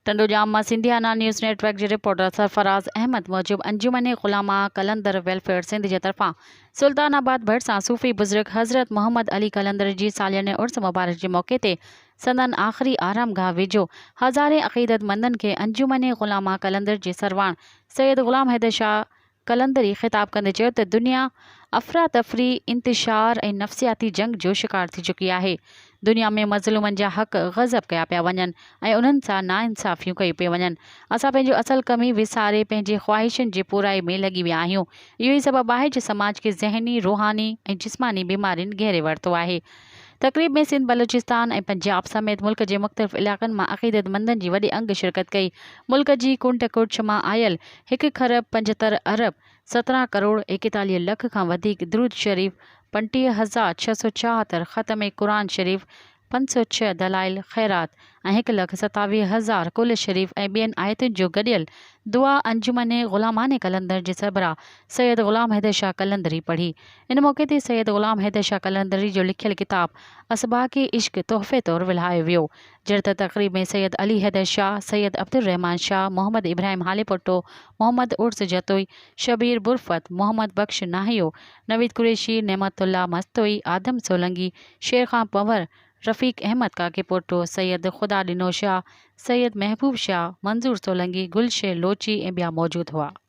ٽنڊوڄام مان Sindhiana news net work جي reporter Sarfaraz Ahmed موجب انجمن غلاما قلندر ويلفيئر سنڌ جي طرفان سلطان آباد ڀرسان صوفي بزرگ حضرت محمد علي قلندر جي سالياني عرس مبارڪ جي موقعي تي سندن آخري آرامگاهه ويجهو هزارين عقيدتمندن کي انجمن غلاما قلندر جي سرواڻ سيد غلام حيدر شاهه قلندري خطاب ڪندي چيو ته دنيا افراتفري، انتشار ۽ نفسياتي جنگ جو شڪار ٿي چڪي آهي، دنيا ۾ مظلومن جا حق غضب ڪيا پيا وڃن ۽ انهن سان ناانصافيون ڪيون پيون وڃن، اسان پنهنجو اصل ڪم ئي وساري پنهنجي خواهشن جي پورائي ۾ لڳي ويا آهيون، اهو ئي سبب آهي جو سماج کي ذهني، روحاني ۽ جسماني بيمارين گهيري ورتو آهي. تقريب ۾ سنڌ، بلوچستان ۽ پنجاب سميت ملڪ جي مختلف علائقن مان عقيدتمندن جي وڏي انگ شرڪت ڪئي. ملڪ جي ڪنڊ ڪڙڇ مان آيل هڪ کرب 75 ارب 17 ڪروڙ 41 لک کان وڌيڪ درود شريف، 25676 ختم قرآن شريف، 506 دلائل خيرات ۽ هڪ لک 27000 قل شريف ۽ ٻين آيتن جو گڏيل دعا انجمن غلامان قلندر جي سربراهه سيد غلام حيدر شاهه قلندري پڙهي. ان موقعي تي سيد غلام حيدر شاهه قلندري جو لکيل ڪتاب اسباق عشق تحفي طور ورهايو ويو. جڏهن ته تقريب ۾ سيد علي حيدر شاهه، سيد عبدالرحمان شاهه، محمد ابراهيم هاليپوٽو، محمد عرس جتوئي، شبير برفت، محمد بخش ناهيو، نويد قريشي، نعمت الله مستوئي، آدم سولنگي، شير خان پنهور، رفيق احمد ڪاڪيپوٽو، سيد خدا ڏنو شاهه، سيد محبوب شاهه، منظور سولنگي، گل شير لوچي ۽ ٻيا موجود هئا.